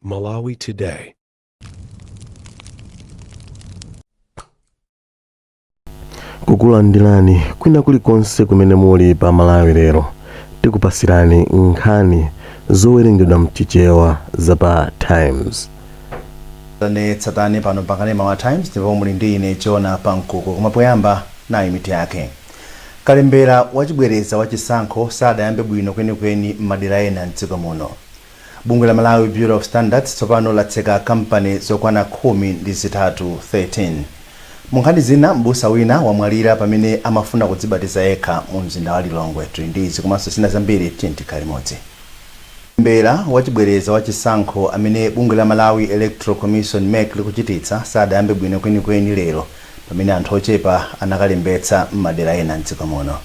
Malawi Today. Kukulandirani kwina kulikonse kumene muli pa Malawi Lero. Tikupasirani nkhani zowerengedwa mchichewa za pa Times. Tsatane pano pakanema wa Times, ndipo muli ndi ine Jona Pankuku. Koma poyamba, nayi mitu yake. Kalembera wachibwereza wa chisankho sadayambe bwino kwenikweni m'madera ena mdziko muno. Bungwe la Malawi Bureau of Standards tsopano latseka kampani zokwana 13, 13. Mu nkhani zina, m'busa wina wamwalira pamene amafuna kudzibatiza yekha mu mzinda wa Lilongwe. Tili ndi izi komanso zina zambiri, tiye tikhale limodzi. Kalembera wachibwereza wa chisankho amene bungwe la Malawi Electoral Commission, MEC, likuchititsa sadayambe bwino kwenikweni lero pamene anthu ochepa anakalembetsa m'madera ena mdziko muno.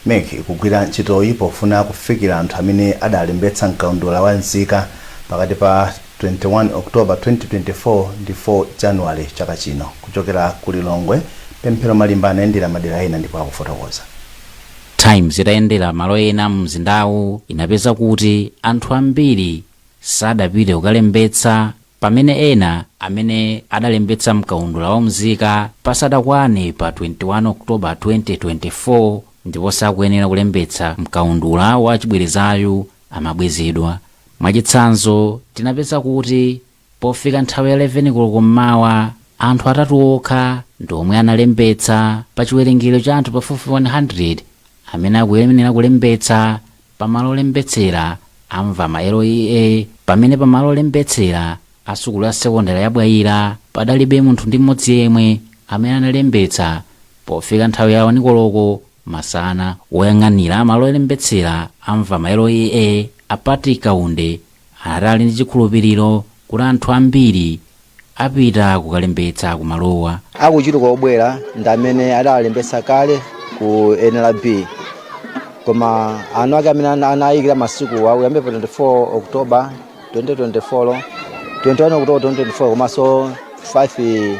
MEC ikugwira ntchitoyi pofuna kufikira anthu amene adalembetsa mkaundula wa nzika pakati pa 21 October 2024 ndi 4 January chaka chino. Kuchokera ku Lilongwe, Pemphero Malimba anayendera madera ena ndipo akufotokoza. Times itayendera malo ena mumzindawu inapeza kuti anthu ambiri sadapite kukalembetsa, pamene ena amene adalembetsa mkaundula wa mzika pasadakwane pa 21 October 2024 ndipo sakuyenera kulembetsa mkaundula wa chibwerezayu amabwezedwa. Mwachitsanzo, tinapeza kuti pofika nthawi ya 11 koloko mmawa, anthu atatu okha ndi omwe analembetsa pa chiwerengero cha anthu pafupifupi 100 amene akuyenera kulembetsa pamalo olembetsera a Mvama LEA, pamene pamalo olembetsera a sukulu ya sekondari ya Bwaila padalibe munthu ndi mmodzi yemwe amene analembetsa pofika nthawi ya 1 koloko masana. Woyang'anira malo olembetsera a Mvama LEA, a Patrick Kaunde, anati ali ndi chikhulupiriro kuti anthu ambiri apita kukalembetsa kumalowa. Akuchuluka obwera ndi amene adalembetsa kale ku NRB, koma anu ake amene anayikira masiku kuyambira pa 24 October 2024, 21 October 2024 komanso 5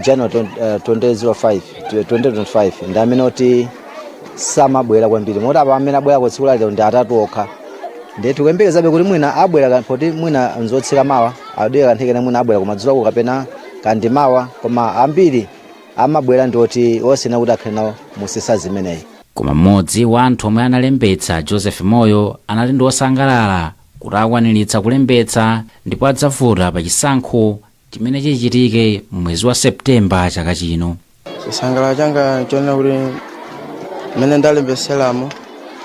January 2005, 2025 ndi amene oti samabwera kwambiri, moti apa amene abwera ku tsiku lalero ndi atatu okha. Ndiye tikuyembekezabe kuti mwina abwera poti mwina nzotsika mawa adwera kanthekena, mwina abwera kumadzuloko kapena kandi mawa, koma ambiri amabwera ndi oti osena kuti akhale nawo musisa zimeneyi. Koma mmodzi wa anthu omwe analembetsa, Joseph Moyo, anati ndi osangalala kuti akwaniritsa kulembetsa ndipo adzavota pa chisankho chimene chichitike mwezi wa Septemba chaka chino. Chisangalalo changa chonena kuti mmene ndalembetseramo,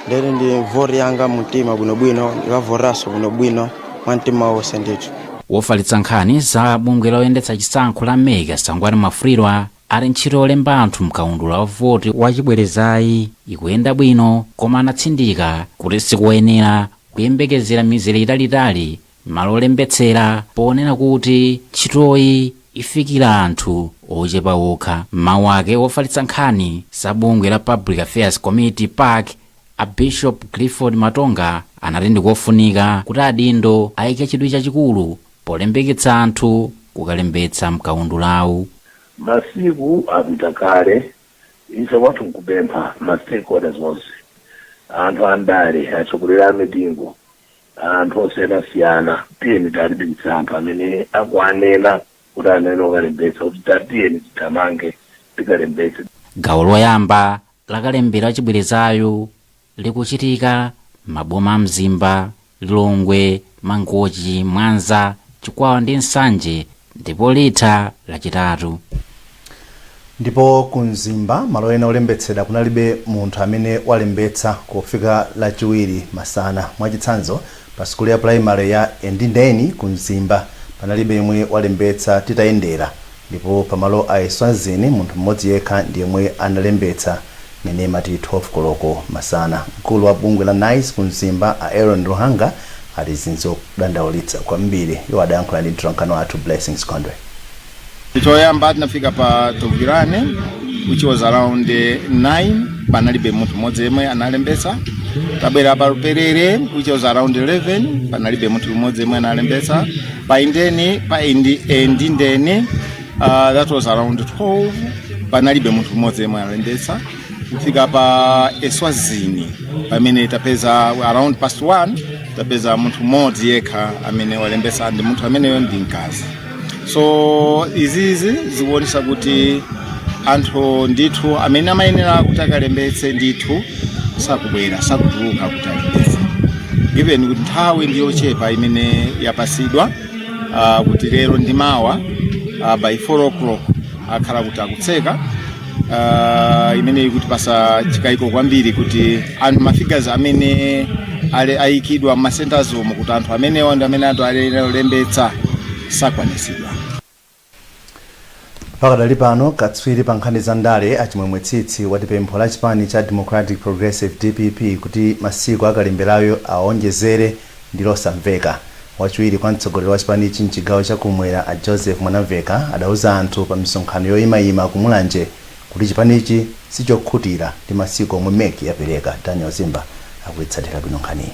ndili ndi voti yanga mumtima bwinobwino, ndikavotanso bwinobwino mwa mtima wonse ndithu. Wofalitsa nkhani za bungwe loyendetsa chisankho la MEC, Sangwani Mwafulirwa, ali ntchito yolemba anthu mkaundula wa voti wachibwerezayi ikuyenda bwino, koma anatsindika kuti sikuyenera kuyembekezera mizere italitali malo olembetsera, ponena kuti ntchitoyi ifikira anthu ochepa okha. Mawu ake, wofalitsa nkhani za bungwe la Public Affairs Committee, PAC, a Bishop Clifford Matonga, anati ndikofunika kuti adindo ayike chidwi chachikulu polimbikitsa anthu kukalembetsa mkaundulawu. Masiku apita kale. Ife kwathu nkupempha ma stakeholders onse, anthu andale, atsogoleri a mipingo, anthu osiyanasiyana, tiyeni talimbikitsa anthu amene akuanena kuti anene okalembetsa kuti tatiyeni tithamange tikalembetse. Gawo loyamba lakalembera wachibwerezayo likuchitika maboma a Mzimba, Lilongwe, Mangochi, Mwanza, Chikwawa ndi Nsanje, ndipo litha Lachitatu. Ndipo ku Mzimba, malo ena olembetsera kunalibe munthu amene walembetsa kufika Lachiwiri masana. Mwachitsanzo, pa sukulu ya primary ya Endindeni ku Mzimba panalibe yemwe walembetsa titayendera, ndipo pamalo a Eswazini munthu mmodzi yekha ndi yemwe analembetsa mene imati 12 koloko masana. Mkulu wa bungwe la NICE ku Mzimba, a Aaron Luhanga, ati zinzodandaulitsa kwambiri. Iwo adayankhula ndi mtolankhani wathu Blessings Kondwe. Choyamba tinafika pa Togwirane, which was around 9, panalibe munthu mmodzi yemwe analembetsa. Tabwera pa Luperere, which was around 11, panalibe munthu mmodzi yemwe analembetsa. Pa Indeni, pa Endindeni, that was around 12, panalibe munthu mmodzi yemwe analembetsa. Kufika pa Eswazini, pamene tapeza around past 1, Tapeza munthu mmodzi yekha amene walembetsa, ndi munthu ameneyo ndi mkazi. So izizi zikuonesa kuti anthu ndithu amene amayenera kuti akalembetse ndithu sakubwera, sakutuluka kuti alembetse, given kuti nthawi ndi yochepa imene yapasidwa, kuti lero ndi mawa, by 4 o'clock akhala kuti akutseka, imene ikutipasa chikayiko kwambiri kuti anthu, mafigures amene ale ayikidwa m'ma centers umo kuti anthu amenewa ndi amene anthu ayenera kulembetsa, sakwanisidwa. Pakadali pano, katswiri pa nkhani za ndale Achimwemwe Tsitsi wati pempho la chipani cha Democratic Progressive, DPP, kuti masiku akalemberayo aonjezere ndi losamveka. Wachiwiri kwa mtsogoleri wa chipanichi mchigawo chakumwera, a Joseph Mwanamveka, adauza anthu pa misonkhano yoyimayima kumulanje kuti chipanichi sichokhutira ndi masiku omwe MEC yapereka. Daniel Zimba akuyitsatira bwino nkhaniyi.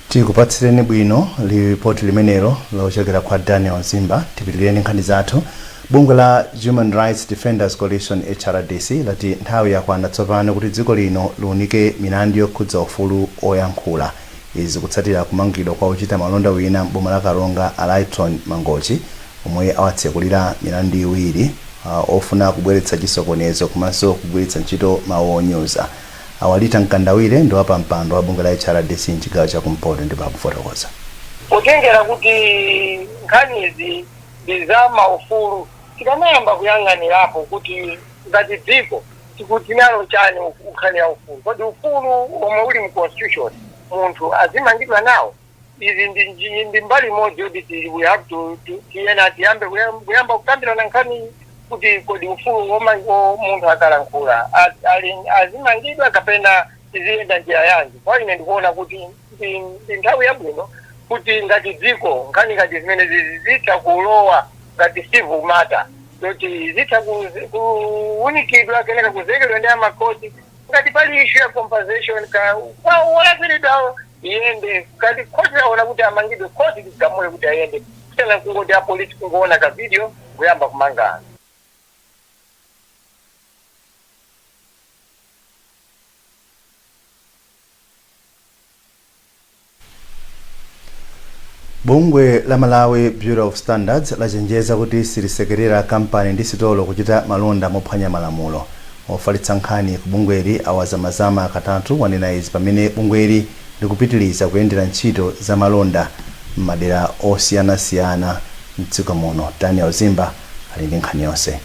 Tikupatsireni bwino lipoti limenelo lochokera kwa Daniel Zimba. Tipitireni nkhani zathu. Bungwe la Human Rights Defenders Coalition, HRDC, lati nthawi yakwana tsopano kuti dziko lino liunike milandu yokhudza ufulu oyankhula. Izi kutsatira kumangidwa kwa ochita malonda wina m'boma la Karonga, Alaiton Mangochi, omwe awatsekulira milandu iwiri, ofuna kubweretsa chisokonezo komanso kugwiritsa ntchito mawu onyoza. Awalita Mkandawire ndi wapampando wa bungwe la HRDC mchigawo chakumpoto ndipo akufotokoza. Kutengera kuti nkhanizi ndi za maufulu, tikanayamba kuyang'anirapo kuti ngati dziko tikuti nalo chani nkhani ya ufulu. Kodi ufulu omwe uli mu constitution munthu azimangidwa nawo? Izi ndi mbali imodzi yoti we have to tiyena tiyambe kuyamba kukambirana nkhani kuti kodi ufulu munthu akalankhula azimangidwa kapena iziyenda njira yanji? Kwa ine ndikuona kuti ndi nthawi yabwino kuti ngati dziko nkhani ngati zimene zitha kulowa ngati civil matter, kuti zitha kuwunikidwa, kenaka kuzekedwa ndi amakoti. Ngati pali issue ya compensation ka kwa wolakwiridwawo, iyende. Ngati khoti laona kuti amangidwe, khoti ligamule kuti ayende, kusiyana kungoti apolisi kungoona ka video kuyamba kumangana. Bungwe la Malawi Bureau of Standards lachenjeza kuti silisekerera kampani ndi sitolo kuchita malonda mophwanya malamulo. Ofalitsa nkhani ku bungweli, Awazamazama Katatu, wanena izi pamene bungweli likupitiliza kuyendera ntchito za malonda m'madera osiyanasiyana mdziko muno. Daniel Zimba ali ndi nkhani yonse.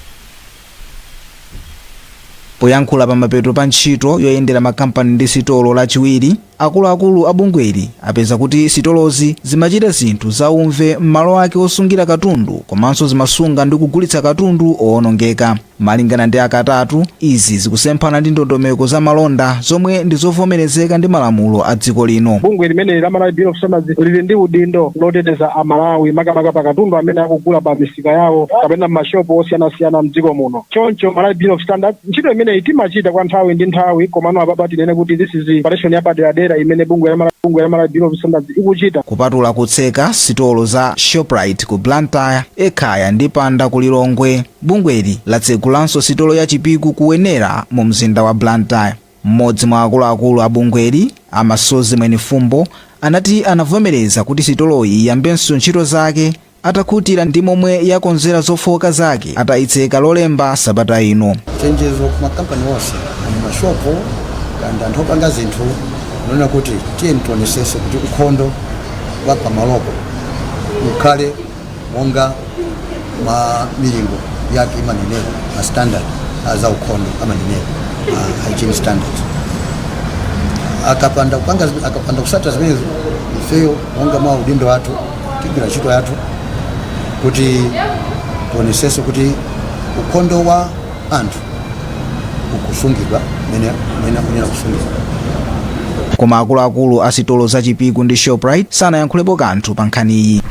Poyankhula pamapeto pa ntchito yoyendera makampani ndi sitolo Lachiwiri, akuluakulu a bungweli apeza kuti sitolozi zimachita zinthu zaumve m'malo ake osungira katundu, komanso zimasunga ndi kugulitsa katundu owonongeka. Malingana ndi Akatatu, izi zikusemphana ndi ndondomeko za malonda zomwe ndi zovomerezeka ndi malamulo a dziko lino. Bungwe limene la Malawi Bureau of Standards lili ndi udindo loteteza Amalawi, makamaka pa katundu amene akugula pa misika yawo kapena m'mashopu osiyanasiyana mdziko muno. Choncho Malawi Bureau of Standards, ntchito imeneyi timachita kwa nthawi ndi nthawi, komano apapa tinene kuti this is operation yapaderadera imene bungwe la Malawi Bureau of Standards ikuchita. Kupatula kutseka sitolo za Shoprite ku Blantyre, Ekhaya ndi Panda ku Lilongwe, bungweli latsegulanso sitolo ya Chipiku ku Wenera mu mzinda wa Blantyre. Mmodzi mwa akuluakulu a bungweli, Amasozi Mwenifumbo, anati anavomereza kuti sitoloyi iyambenso ntchito zake atakhutira ndi momwe yakonzera zofowoka zake atayitseka Lolemba sabata ino. Chenjezo ku makampani onse, mashopo kandi anthu opanga zinthu, nona kuti tiye tionesese kuti ukhondo wa pamalopo ukhale monga ma milingo yake imanenera, ma standard za ukhondo amanenera, hygiene standards. Akapanda kupanga akapanda kusata zimenezo, ifeyo monga mwa udindo wathu tigwira ntchito yathu kuti tionesese kuti ukhondo wa anthu ukusungidwa mene mene akunena kusungidwa. Koma akuluakulu a sitolo za Chipiku ndi Shoprite sanayankhulepo kanthu pa nkhaniyi.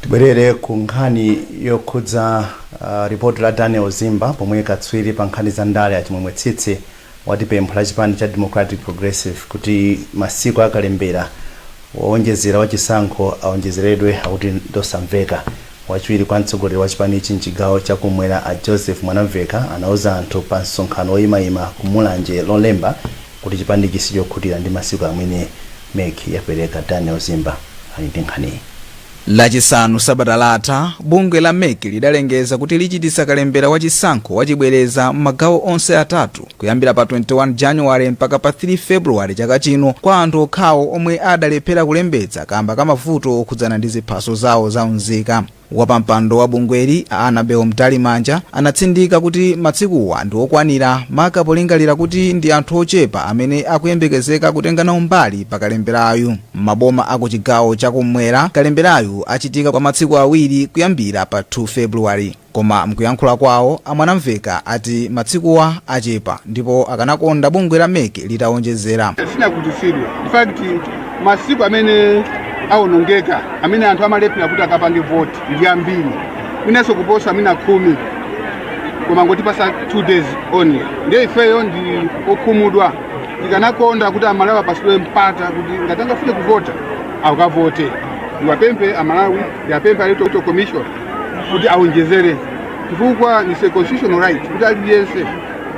Tibwerere ku nkhani yokhudza ripoti la Daniel Zimba, pomwe katswiri pa nkhani za ndale Achimwemwe Tsitsi wati pempho la chipani cha Democratic Progressive kuti masiku akalembera wowonjezera wachisankho awonjezeredwe akuti ndosamveka. Wachiwiri kwa mtsogoleri wa chipanichi mchigawo chakumwera, a Joseph Mwanamveka, anauza anthu pa msonkhano woyimayima ku Mulanje Lolemba kuti chipanichi sichokhutira ndi masiku amene MEC yapereka. Daniel Zimba ali ndi nkhaniyi. Lachisanu sabata latha, bungwe la MEC lidalengeza kuti lichititsa kalembera wachisankho wachibwereza m'magawo onse atatu kuyambira pa 21 Januwale mpaka pa 3 Februwale chaka chino, kwa anthu okhawo omwe adalephera kulembetsa kamba ka mavuto okhudzana ndi ziphaso zawo za unzika. Wapampando wa bungweli, a Annabel Mtalimanja, anatsindika kuti matsikuwa ndi okwanira, maka polingalira kuti ndi anthu ochepa amene akuyembekezeka kutenga nawo mbali pa kalemberayu. Maboma aku chigawo chakumwera, kalemberayu achitika kwa matsiku 2 kuyambira pa 2 Februwale. Koma mkuyankhula kwawo, a Mwanamveka ati matsikuwa achepa ndipo akanakonda bungwe la MEC litawonjezera. Sinakhutitsidwe. In fact, masiku amene awonongeka, amene anthu amalephera kuti akapange vote, ndi ambiri, mwinanso kuposa mwina 10, koma ngotipasa 2 days only. Ndiye ifeyo ndi okhumudwa. Tikanakonda kuti Amalawi apasidwe mpata kuti ngati angafune kuvota akavote. Ndiwapemphe Amalawi, ndiwapemphe Electoral Commission kuti awonjezere, chifukwa ni a constitutional right kuti aliyense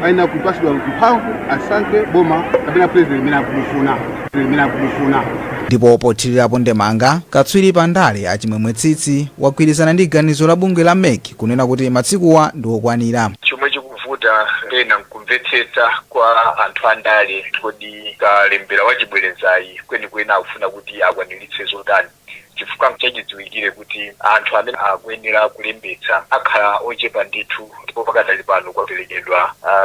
ayenera kupasidwa mphamvu asankhe boma kapena president imene akumufuna, imene akumufuna. Ndipo pothirirapo ndemanga, katswiri pa ndale Achimwemwe Tsitsi wagwirizana ndi ganizo la bungwe la MEC kunena kuti matsikuwa ndi okwanira. Chomwe chikuvuta pena nkumvetsetsa kwa anthu andale. Kodi kalembera wachibwerezayi kwenikweni akufuna kuti akwaniritse zotani? Chifukwa chachidziwikire kuti anthu amene akuyenera kulembetsa akhala ochepa ndithu, ndipo pakadali pano kwaperekedwa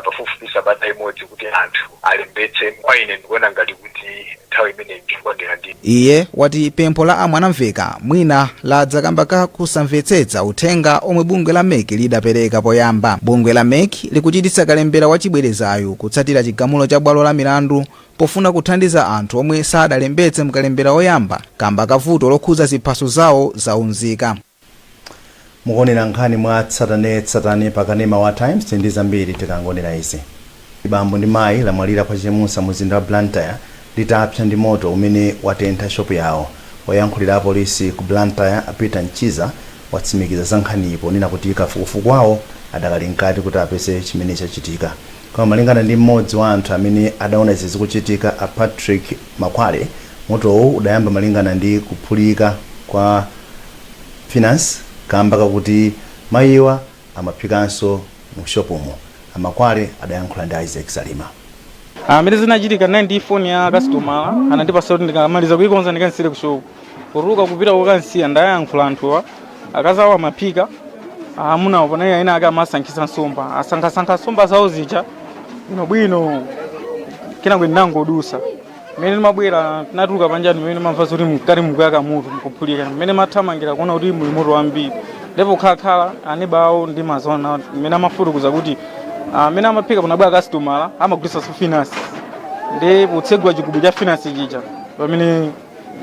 pafupifupi sabata imodzi kuti anthu alembetse. Kwa ine ndikuona ngati kuti nthawi imeneyi ndikwanira ndi Iye wati pempho la Amwanamveka mwina ladza kamba ka kusamvetsetsa uthenga omwe bungwe la MEC lidapereka poyamba. Bungwe la MEC likuchititsa kalembera wachibwerezayu kutsatira chigamulo cha bwalo la milandu, pofuna kuthandiza anthu omwe sadalembetse mkalembera woyamba kamba ka vuto lokhudza ziphaso zawo zaunzika. Mukuonera nkhani mwa tsatanetsatane pa kanema wa Times ndi zambiri. Tikangonera izi, bambo ndi mayi lamwalira kwa Chemusa, muzinda wa Blantyre, litapsa ndi moto umene watentha shopu yawo. Oyankhulira apolisi ku Blantyre, a Peter Mchiza, watsimikiza za nkhaniyi ponena kuti kafukufuku wawo adakali mkati kuti apeze chimene chachitika. Koma malingana ndi mmodzi wa anthu amene adaona izi zikuchitika, a Patrick Makwale, motowu udayamba malingana ndi kuphulika kwa furnace kamba kakuti mayiwa amaphikanso mu shopumo. Amakwale adayankhula ndi Isaac Salima. Amene zinachitika, ndinali ndi foni ya customer, anandipasa kuti ndikamaliza kuikonza ndikansire ku shop. Potuluka kupita kukansiya, ndayankhula anthuwa, akazawo amaphika, amunawo panali ena ake amasankhisa nsomba, asankhasankha nsomba zawo zija bwinobwino. Kenako ndinangodusa. Mmene ndimabwera, tinatuluka panjani, mmene ndimamva zoti mkati mukuyaka moto, mukuphulika, mmene mathamangira kuona kuti muli moto wambiri. Ndipo khalakhala aneba awo ndimazona mmene amafotokoza kuti mmene amaphika panabwera customer, amagulitsa furnace, ndi potsegula chigubu cha furnace chija pamene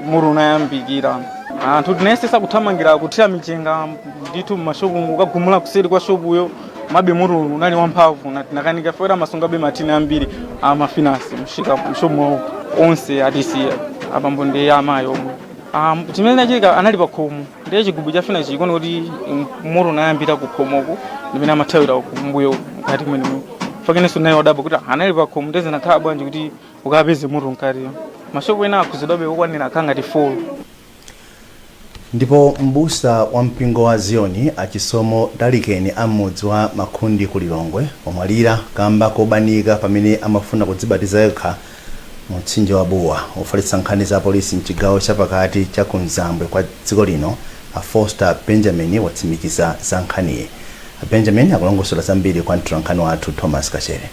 moto unayambikira. Anthu tinayesesa kuthamangira kuthira michenga ndithu mmashopu, kukagumula kuseri kwa shopuyo, mabe moto unali wamphamvu na tinakanika fera. Amasungabe matini ambiri ama furnace mshika mshopu mwawo onse atisiya, abambo ndi amayi omwe. Chimene chinachitika, anali pa khomo, ndiye chigubu cha furnace chikuona kuti moto unayambira ku khomoko, ndimene amathawira kumbuyo mkati mwenemo. Fakenenso naye wadabwa kuti anali pa khomo, ndiye zinakhala bwanji kuti ukapeze moto mkatiyo? Mashopu ena akhuzidwabe okwanira akhala ngati 4. Ndipo m'busa wa mpingo wa Ziyoni, Achisomo Dalikeni, am'mudzi wa Makhundi ku Lilongwe, wamwalira kamba kobanika pamene amafuna kudzibatiza yekha mu mtsinje wa Buwa. Ofalitsa nkhani za polisi mchigawo chapakati cha kumzambwe kwa dziko lino, a Foster Benjamin, watsimikiza za nkhaniyi. A Benjamin akulongosola zambiri kwa mtolankhani wathu Thomas Kachere.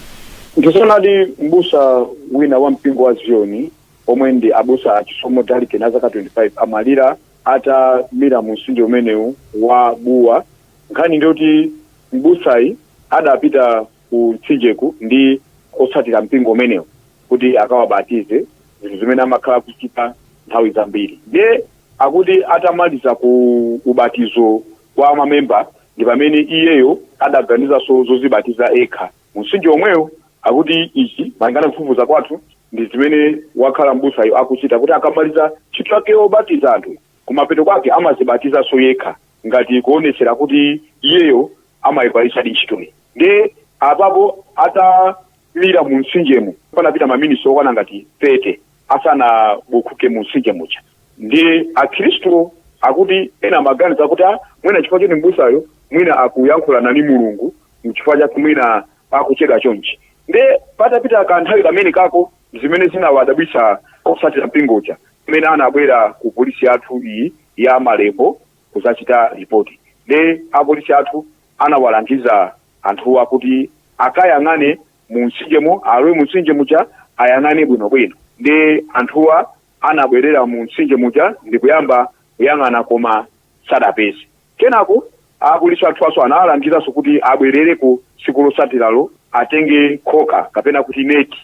Ndizoonadi, mbusa wina wa mpingo wa Ziyoni omwe ndi abusa Achisomo Dalikeni a zaka 25 amwalira atamira mu mtsinje umenewu wa Buwa. Nkhani ndiyoti mbusayi adapita ku mtsinjeku ndi otsatira mpingo umenewu kuti akawabatize, zinthu zimene amakhala kuchita nthawi zambiri. Ndiye akuti atamaliza ku ubatizo kwa mamemba ndi pamene iyeyo adaganizanso zozibatiza ekha mu mtsinje omwewo. Akuti ichi, malingana kufufuza kwathu, ndi zimene wakhala mbusayo akuchita, kuti akamaliza ntchito yake yobatiza anthu, kumapeto kwake amazibatizaso yekha ngati kuonetsera kuti iyeyo amayikwanitsadi ntchitoyi. Ndiye apapo atamira mu mtsinjemo panapita maminisi okwana ngati 30 asanabukhuke mu mtsinje muja. Ndiye akhristu akuti ena amaganiza kuti mwina chifukwa choti mbusayo mwina akuyankhulana ndi Mulungu, mchifukwa chake mwina akuchedwa chonchi. Ndiye patapita kanthawi kamene kako, zimene zinawadabwitsa otsatira mpingo uja amene anabwera ku polisi yathu iyi ya Malembo kuzachita ripoti. Ndiye apolisi athu anawalangiza anthuwa kuti akayang'ane mu mtsinjemo, alowe mu mtsinje muja ayang'ane bwinobwino. Ndiye anthuwa anabwerera mu mtsinje muja ndikuyamba kuyang'ana koma sadapeze. Kenako apolisi athuwaso anawalangizanso kuti abwerereko tsiku lotsatiralo, atenge khoka kapena kuti neti,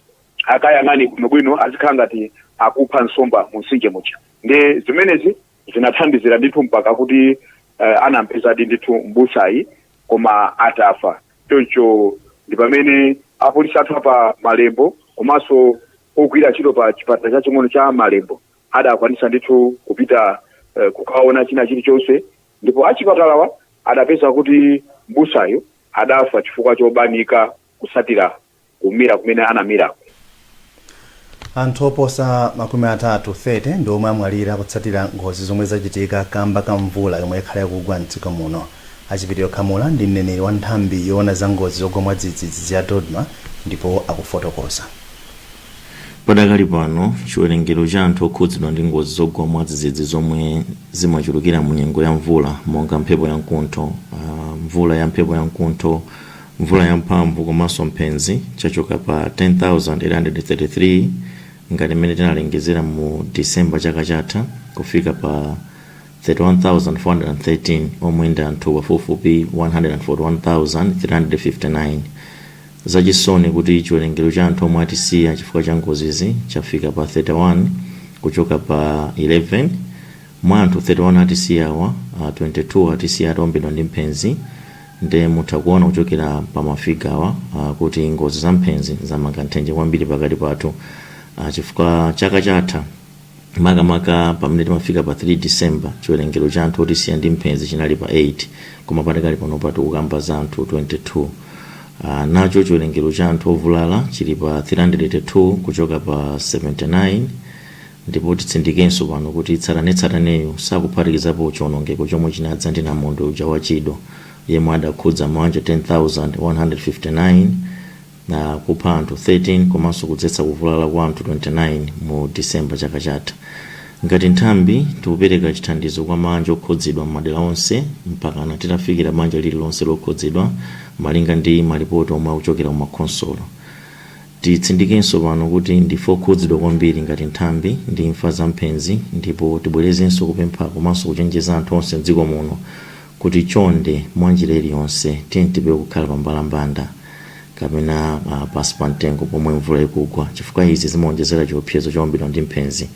akayang'ane bwinobwino, azikhala ngati akupha nsomba mu mtsinje muja. Ndiye zimenezi zinathandizira ndithu mpaka kuti anampezadi ndithu mbusayi koma atafa. Choncho ndi pamene apolisi athu apa Malembo komanso ogwira ntchito pa chipatala chaching'ono cha Malembo adakwanisa ndithu kupita kukaona china chilichonse, ndipo achipatalawa adapeza kuti mbusayo adafa chifukwa chobanika kutsatira kumira kumene anamirako. Anthu oposa 30 30 ndi omwe amwalira kutsatira ngozi zomwe zachitika kamba ka mvula yomwe ikhala yakugwa mdziko muno. Achipiriro Khamula ndi mneneri wa nthambi yoona za ngozi zogwa mwadzidzidzi ya DoDMA ndipo akufotokoza. Padakali pano, chiwerengero cha anthu okhudzidwa ndi ngozi zogwa mwadzidzidzi zomwe zimachulukira mu nyengo ya mvula monga mphepo ya mkuntho, mvula ya mphepo ya mkuntho, mvula ya mphamvu komanso mphenzi chachoka pa 10,833 ngati mmene tinalengezera mu December chaka chatha kufika pa 31,413 omwe ndi anthu pafupifupi 141,359. Zachisoni kuti chiwerengero cha anthu omwe atisiya chifukwa cha ngozizi chafika pa 31 kuchoka pa 11. Mwa anthu 31 atisiyawa, 22 atisiya ataombedwa ndi mphenzi. Nde mutha kuona kuchokera pa mafigawa kuti ngozi za mphenzi zamanga nthenje kwambiri pakati pathu, chifukwa chaka chatha makamaka pamene timafika pa 3 December chiwerengero cha anthu otisiya ndi mphenzi chinali pa 8, koma padakali panopa tikukamba za anthu 22. Nacho chiwerengero cha anthu ovulala chili pa 382 kuchoka pa 79, ndipo titsindikenso pano kuti tsatanetsataneyu sakuphatikizapo chiwonongeko chomwe chinadza ndi namondwe uja wa Chido yemwe adakhudza mabanja 10,159 na kupha anthu 13 komanso kudzetsa kuvulala kwa anthu 29 mu December chaka chatha. Ngati nthambi tikupereka chithandizo kwa mabanja okhudzidwa m'madera onse mpakana titafikira banja lililonse lokhudzidwa malinga ndi malipoti omwe akuchokera ku makhonsolo. Titsindikenso pano kuti ndife okhudzidwa kwambiri ngati nthambi ndi imfa za mphenzi ndipo tibwerezenso kupempha komanso kuchenjeza anthu onse mdziko muno kuti chonde mwanjira iliyonse tiyeni tipewe kukhala pa mbalambanda kapena pansi pa mtengo pomwe mvula ikugwa chifukwa izi zimaonjezera chiopsezo chowombedwa ndi mphenzi.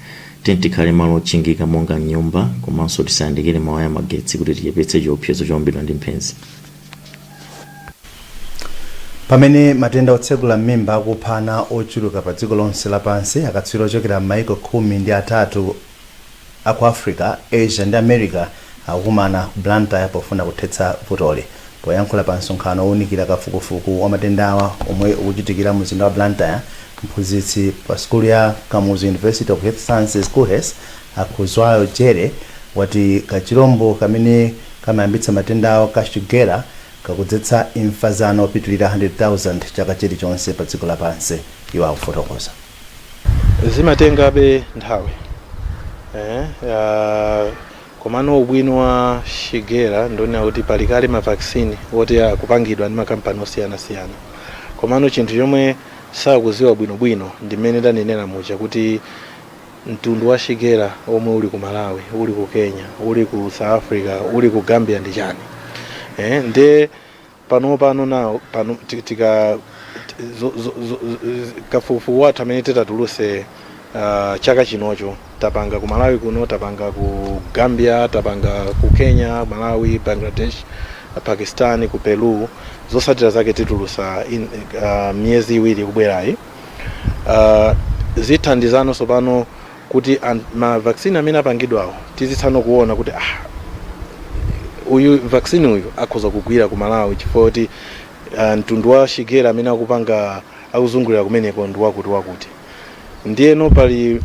Tiyeni tikhale malo otchingika monga m'nyumba komanso tisayandikire mawaya amagetsi kuti tichepetse chiopsezo chowombedwa ndi mphenzi. Pamene matenda otsekula m'mimba akupha ana ochuluka pa dziko lonse lapansi, akatswiri ochokera m'maiko 13 aku Africa, Asia ndi America akukumana ku Blantyre pofuna kuthetsa vutoli. Poyankhula pa msonkhano owunikira kafukufuku wa matendawa omwe ukuchitikira mu mzinda wa Blantyre, mphunzitsi pa sukulu ya Kamuzu University of Health Sciences, KUHeS, a Khuzwayo Jere wati kachilombo kamene kamayambitsa matendawa ka Shigella kakudzetsa imfa za ana opitilira 100,000 chaka chilichonse pa dziko lapansi. Iwo akufotokoza. Zimatengabe nthawi komano ubwino wa Shigella ndionena kuti pali kale ma vaccine oti akupangidwa ndi makampani osiyanasiyana, komano chinthu chomwe Sakuziwa bwinobwino ndimene ndanenera muja kuti mtundu wa Shigella omwe uli ku Malawi, uli ku Kenya, uli ku South Africa, uli ku Gambia ndi chani. Nde pano nawo pano tika kafukufuku wathu amene titatuluse chaka chinocho, tapanga ku Malawi kuno, tapanga ku Gambia, tapanga ku Kenya, Malawi, Bangladesh, Pakistan, ku Peru. Zotsatira zake titulusa miyezi 2 kubwerayi. Zithandizanso pano kuti ma vaccine amene apangidwawo tizitsano kuona kuti uyu vaccine uyu akhoza kugwira ku Malawi chifukwa kuti mtundu wa Shigella amene akupanga akuzungulira kumeneko ndi wakuti wakuti. Ndiyeno pali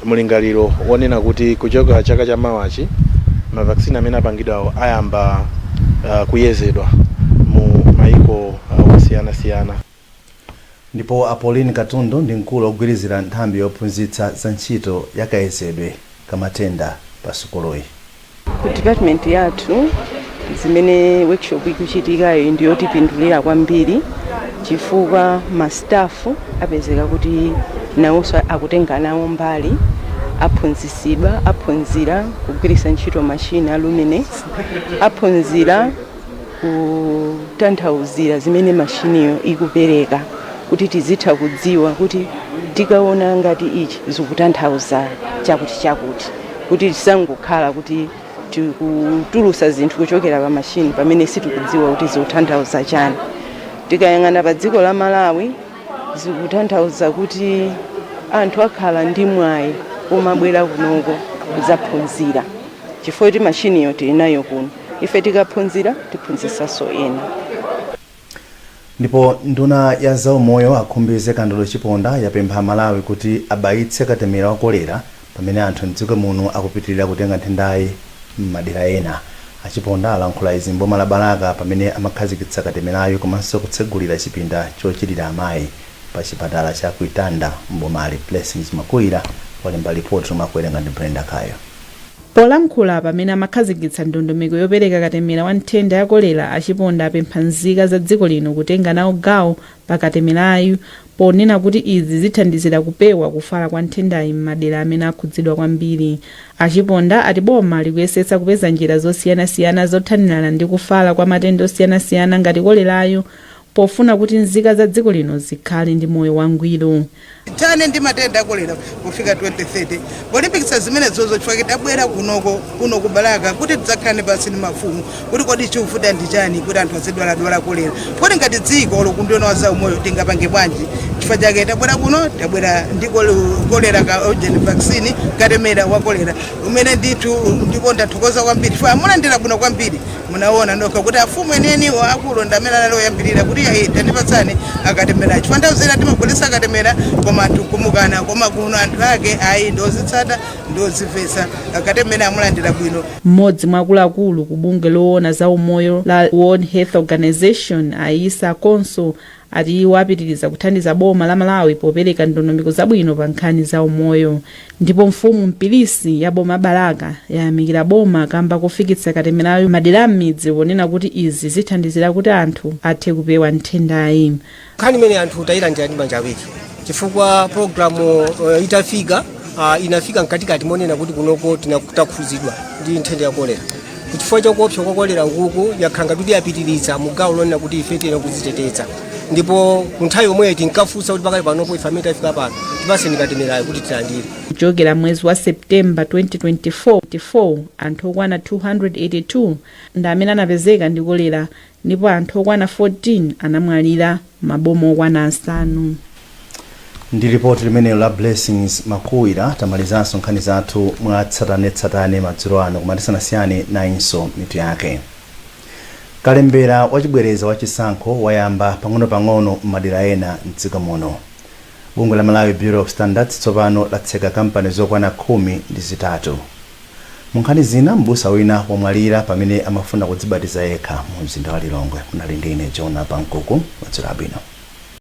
mulingaliro wonena kuti kuchoka chaka cha mawachi ma vaccine amene apangidwawo ayamba kuyezedwa mu maiko osiyanasiyana. Ndipo Apolline Katundu ndi mkulu ogwirizira nthambi yophunzitsa za ntchito yakayezedwe kamatenda pa sukuluyi. Ku department yathu, zimene workshop ikuchitikayo ndiyotipindulira kwambiri, chifukwa ma staff apezeka kuti nawonso akutenga nawo mbali, aphunzisidwa, aphunzira kugwiritsa ntchito machine a Luminex, aphunzira kutanthauzira zimene mashiniyo ikupereka, kuti tizitha kudziwa kuti tikaona ngati ichi zikutanthauza chakuti chakuti, kuti tisangokhala kuti tikutulusa zinthu kuchokera pa mashini pamene sitikudziwa kuti zikutanthauza chani. Tikayang'ana pa dziko la Malawi, zikutanthauza kuti anthu akhala ndi mwayi omabwera kunoko kudzaphunzira, chifukwa kuti mashiniyo tili nayo kuno. Ife tikaphunzira, tiphunzisanso ena. Ndipo nduna ya zaumoyo a Khumbize Kandodo Chiponda yapempha Malawi kuti abayitse katemera wa kolera pamene anthu mdziko muno akupitirira kutenga nthendayi m'madera ena. Achiponda alankhula izi mboma la Balaka pamene amakhazikitsa katemerayo komanso kutsegulira chipinda chochirira amayi pa chipatala cha Kuitanda mbomali. Blessings Makuira walemba ripoti lomwe akuwerenga ndi Brenda Kayo. Polankhula pamene amakhazikitsa ndondomeko yopereka katemera wa nthenda ya kolera, Achiponda apempha nzika za dziko lino kutenga nawo gawo pa katemerayu, ponena kuti izi zithandizira kupewa kufala kwa nthendayi m'madera amene akhudzidwa kwambiri. Achiponda ati boma likuyesetsa kupeza njira zosiyanasiyana zothanirana ndi kufala kwa matenda osiyanasiyana ngati kolerayo, pofuna kuti nzika za dziko lino zikhale ndi moyo wangwiro. Tithane ndi matenda akolera kufika 2030, polimbikitsa zimenezozo chifukwa tabwera kunoko kuno ku Balaka kuti tidzakhale pansi ndi mafumu kuti kodi chikuvuta ndi chani kuti anthu azidwaladwala kolera, kodi ngati dziko olo kunduna wa zaumoyo tingapange bwanji? Chifukwa chake tabwera kuno, tabwera ndi kolera ka urgent vaccine, katemera wa kolera umene ndithu ndipo ndathokoza kwambiri chifukwa amulandira bwino kwambiri. Munaona nokha kuti afumu enieniwo akulu ndi amene anali oyambirira kuti ayi, tandipatsani akatemera, chifukwa nthawi zina timagulitsa akatemera koma anthu kumukana, koma kuno anthu ake ayi, ndozitsata, ndozimvetsa, akatemera amulandira bwino. Mmodzi mwa akuluakulu ku bungwe loona za umoyo la World Health Organization, Aisa Konso, ati iwo apitiriza kuthandiza boma la Malawi popereka ndondomeko zabwino pa nkhani za umoyo. Ndipo mfumu Mpilisi ya boma Balaka yayamikira boma kamba kofikitsa katemerayo madera m'midzi, ponena kuti izi zithandizira kuti anthu athe kupewa nthendayi. Nkhani imene anthu tayilandira ndi manja awiri, chifukwa programu itafika, inafika mkatikati monena kuti kunoko takhuzidwa ndi nthenda ya kolera. Chifukwa chakuopsa kwa kolera ukuku, yakhala ngati kuti yapitiriza mu gawo lonena kuti ife tiyena kudziteteza, ndipo ku nthawi yomweyo tinkafunsa kuti pakali panopo ife amene tafika pano tipaseni katemerayo kuti tilandire. Kuchokera mwezi wa Septemba 2024, anthu okwana 282 ndi amene anapezeka ndi kolera, ndipo anthu okwana 14 anamwalira maboma okwana 5. Ndi ripoti limenelo la Blessings Makuwira, tamalizanso nkhani zathu mwa tsatanetsatane madzulo ano. Koma tisanasiyane, nayinso mitu yake. Kalembera wachibwereza wachisankho wayamba pang'ono-pang'ono m'madera ena mdziko muno. Bungwe la Malawi Bureau of Standards tsopano latseka kampani zokwana 13. Mu nkhani zina, mbusa wina wamwalira pamene amafuna kudzibatiza yekha mu mzinda wa Lilongwe. Munali ndi ine Jona Pankuku. Madzulo abwino.